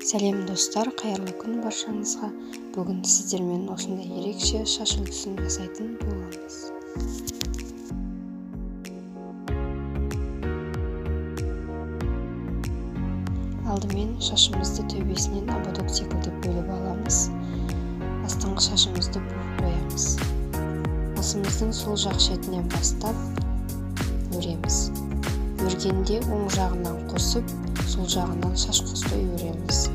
Сәлем достар, қайырлы күн баршаңызға. Бүгін сіздермен осындай ерекше шаш үлгісін жасайтын боламыз. Алдымен шашымызды төбесінен ободок секілді бөліп аламыз. Астыңғы шашымызды буып қоямыз. Басымыздың сол жақ шетінен бастап өреміз. Өргенде оң жағынан қосып, сол жағынан шаш қоспай өреміз.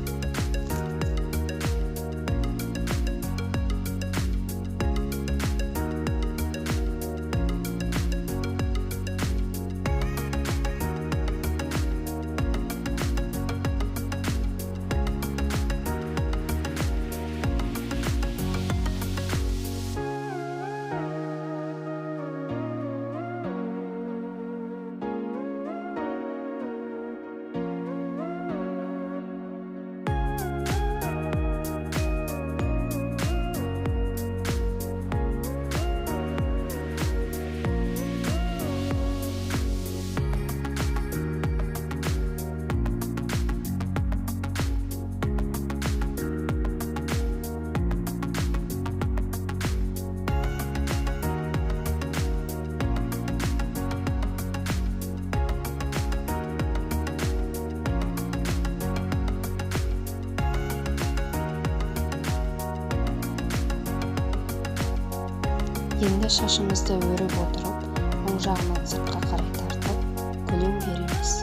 Енді шашымызды өріп отырып, оң жағынан сыртқа қарай тартып, көлем береміз.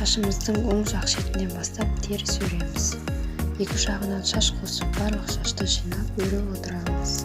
Шашымыздың оң жақ шетінен бастап теріс өреміз. Екі жағынан шаш қосып, барлық шашты жинап өріп отырамыз.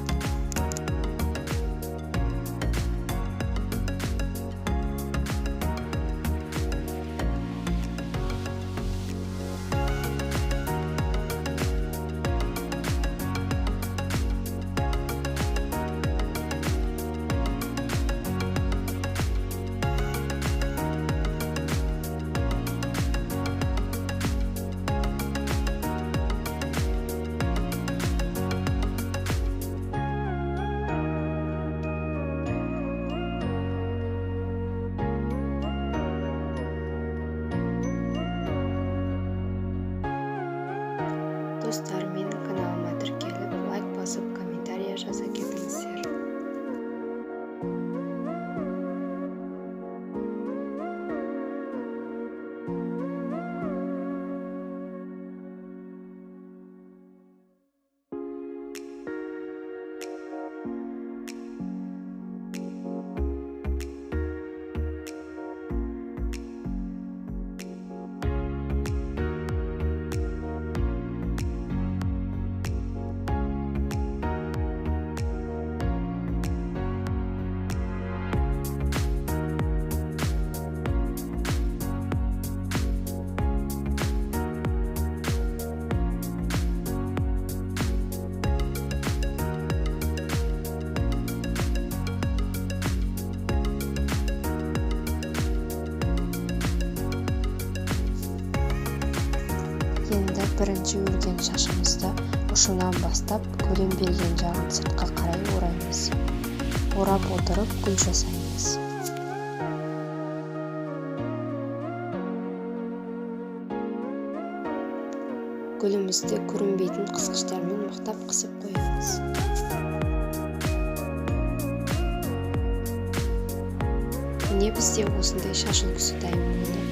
Достар, менің каналыма тіркеліп, лайк басып, комментария жаза кетіңіздер. Енді бірінші өрген шашымызды ұшынан бастап, көлем берген жағын сыртқа қарай ораймыз. Орап отырып гүл жасаймыз. Гүлімізді көрінбейтін қысқыштармен мықтап қысып қоямыз. Міне бізде осындай шаш үлгісі дайын болды.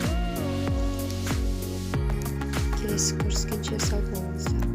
Келесі көріскенше сау болыңыздар.